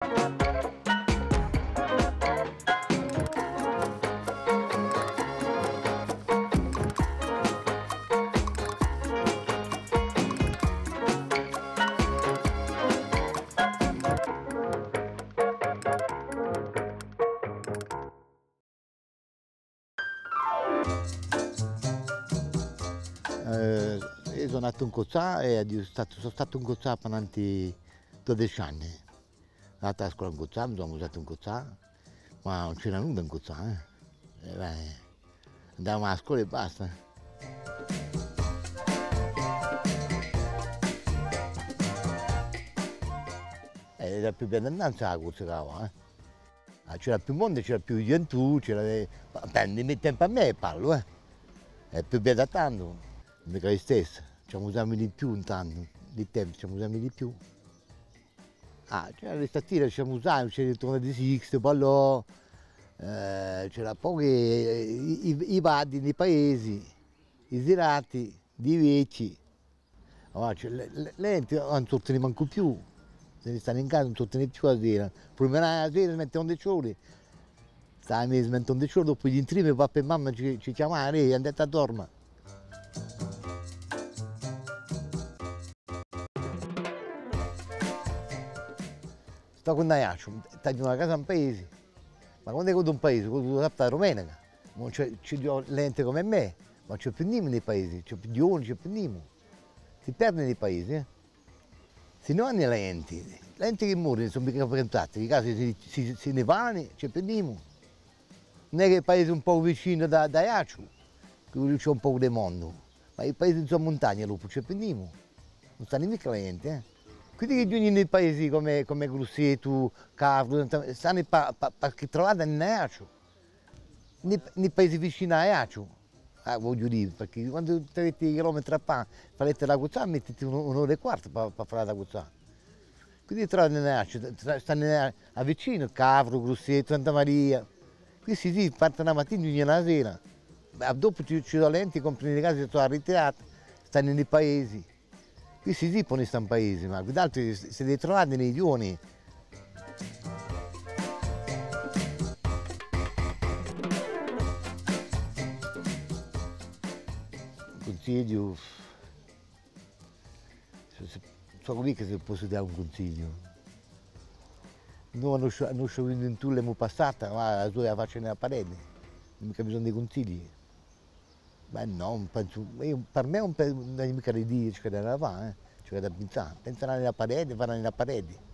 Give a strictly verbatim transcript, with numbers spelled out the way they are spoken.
Eh, eiu sò natu in Cozzà è aghju statu, sò statu in Cozzà per nanti dodeci anni. Sò andatu à a scola in Cozzà, mi sò musatu in Cozzà, ma ùn c'era nudda in Cozzà, eh. Eh, bè, andavamu à a scola è basta. Eh, era più bella innanzi à a Corsica, eh. Ah, c'era più mondu, c'era più ghjentù, c'era, eh, bè, in i me tempi à mè parlu, eh. Hè più bedda tandu, micca listessa, ci amusamu di più intandu, di tempu ci amusamu di più. Ah, c'era l'estatera, ci amusamu, c'era il turno di Sixto, ballò, eh, c'era pochi, eh, i, i, i baddi in i paesi, i zirati, di vechji. Allora, cioè, le, le, le ghjente ùn sortenu mancu più, si ne stanu in casa, ùn sortenu più a sera. Prima a sera si mettenu in u lettu, stà mesi mettenu in u lettu, dopu dintremu, papà è mamma ci, ci chjamanu: «Ehi, andate à dorma.» Stò cù Aiacciu, t'aghju una casa in paesi. Ma quandu hè chì in paesi, chì tù sappi, a dumenica, ùn ci hè, ci hè ghjente cum'è mè, ma ci hè più nimu in i paesi, ci hè più ghjovani, ci hè più nimu. Si perdi in i paesi, eh. Si ne vanu a ghjenti, a ghjenti chì mori, ùn sò micca frequentati, i casi si, si, si ne vanu, ci hè più nimu. Ùn hè chì i paesi un pocu vicinu da, da Aiacciu, chì ci hè un pocu di mondu, ma i paesi in su muntagna, dopu, ci hè più nimu. Ùn stanu micca a ghjenti, eh. Quiddi chì ghjunghjenu in i paesi cum'è, cum'è Grussettu, Cavru, stanu pà, pà, pà chì travaglianu in Aiacciu. Ni, ni paesi vicini à Aiacciu, ah, vogliu dì, perchè quandu t'avete i chilometri à fà, fà da Cozzà, mettiti un, un'ora è quartu pà, pà fà da Cozzà. Quiddi travaglianu in Aiacciu, tra-, stanu à, à vicinu, Cavru, Grussettu, Santa Maria. Quissi sì, partenu a matina, ghjunghjenu a sera. Ma dopu ci, ci sò ghjenti, cumpranu e case, sò à a ritirata, stanu in i paesi. Quissi sì, ponu stà in paesi, ma quiddi altri si, si li trovate in i ghjovani. Cunsigliu, sò, sò, sò quì chì si possu dà un cunsigliu. Noi a noscia, a noscia ghjuventù l'emu passata, ma a sò a faccia in a parete, micca bisognu di cunsigli. Bè, nò, ùn pensu, eiu, per mè ùn pe-, ùn aghju micca di dì ciò ch'aghju da fà, eh. Ciò ch'aghju da pinsà. Pensu à a parete, fà a parete.